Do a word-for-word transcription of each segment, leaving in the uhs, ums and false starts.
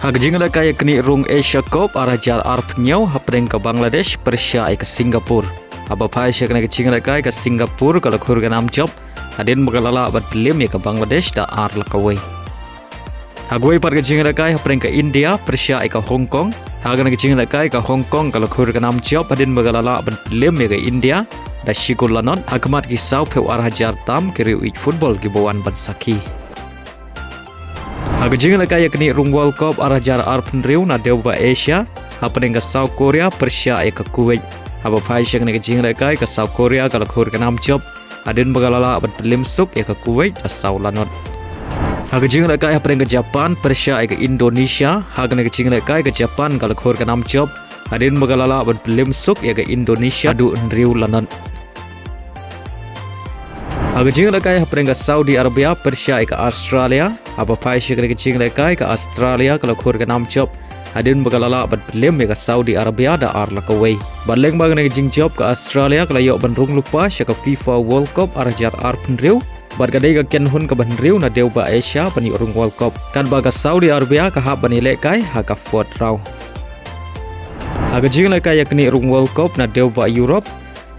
Ha ka jingïalehkai ïa ka knieh rung Asia Cup ar hajar arphew hynñiew hapdeng ka Bangladesh pyrshah ïa ka Singapore. Haba phai sha kane ka jingïalehkai ka Singapore ka la khur ka nam jop hadien ba ka la lah ban pynliem ïa ka Bangladesh da ar la kawei. Ha kawei pat ka jingïalehkai hapdeng ka India pyrshah ïa ka Hong Kong. Ha kane ka jingïalehkai ka Hong Kong ka la khur ka nam jop hadien ba ka la lah ban pynliem ïa ka India da shi kol la nod ha khmat ki sawphew ar hajar tam ki riew ïeit football kiba wan ban sakhi. Ha ka jingïalehkai ïa ka knieh rung World Cup ar hajar arphew hynriew na dewbah Asia hapdeng ka South Korea pyrshah ïa ka Kuwait. Haba phai sha kane ka jingïalehkai ka South Korea ka la khur ka nam jop hadien ba ka la lah ban pynliem suk ïa ka Kuwait da saw la nod. Ha ka jingïalehkai hapdeng ka Japan pyrshah ïa ka Indonesia. Ha kane ka jingïalehkai ka Japan ka la khur ka nam jop hadien ba ka la lah ban pynliem suk ïa ka Indonesia haduh hynriew la nod. Ha ka jingïalehkai hapdeng ka Saudi Arabia pyrshah ïa ka Australia. Haba phai sha kane ka jingïalehkai ka Australia ka la khur ka nam jop hadien ba ka la lah ban pynliem ïa ka Saudi Arabia da ar la kawei. Bad lyngba kane ka jingjop ka Australia ka la ïoh ban rung lypa sha ka FIFA World Cup ar hajar arphew hynriew bad ka dei ka kynhun kaba hynriew na dewbah Asia ban ïoh rung World Cup, katba ka Saudi Arabia ka hap ban ïalehkai ha ka fourth round. Ha ka jingïalehkai ïa ka knieh rung World Cup na dewbah Europe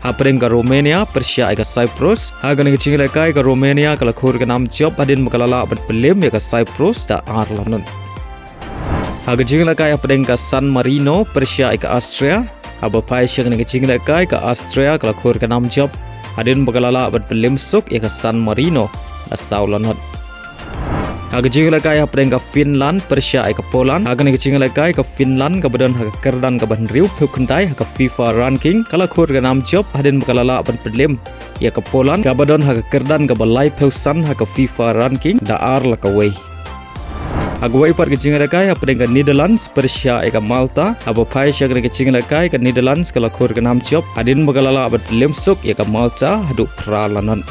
hapdeng ka Romania pyrshah ïa ka Cyprus. Ha kane ka jingïalehkai ka Romania ka la khur ka nam jop hadien ba ka la lah ban pynliem ïa ka Cyprus da ar la nod. Ha ka jingïalehkai hapdeng ka San Marino pyrshah ïa ka Austria. Haba phai sha kane ka jingïalehkai ka Austria ka la khur ka nam jop hadien ba ka la lah ban pynliem suk ïa ka San Marino da saw la nod. Ha ka jingïalehkai hapdeng ka Finland pyrshah ïa ka Poland. Ha kane ka jingïalehkai ka Finland kaba don ha ka kyrdan kaba hynriewphew khyndai ha ka FIFA ranking ka la khur ka nam jop hadien ba ka la lah ban pynliem ïa ka Poland kaba don ha ka kyrdan kaba laiphew san ha ka FIFA ranking da ar la kawei. Ha kawei pat ka jingïalehkai hapdeng ka Netherlands pyrshah ïa ka Malta. Haba phai sha kane ka jingïalehkai ka Netherlands ka la khur ka nam jop hadien ba ka la lah ban pynliem suk ïa ka Malta haduh phra la nod.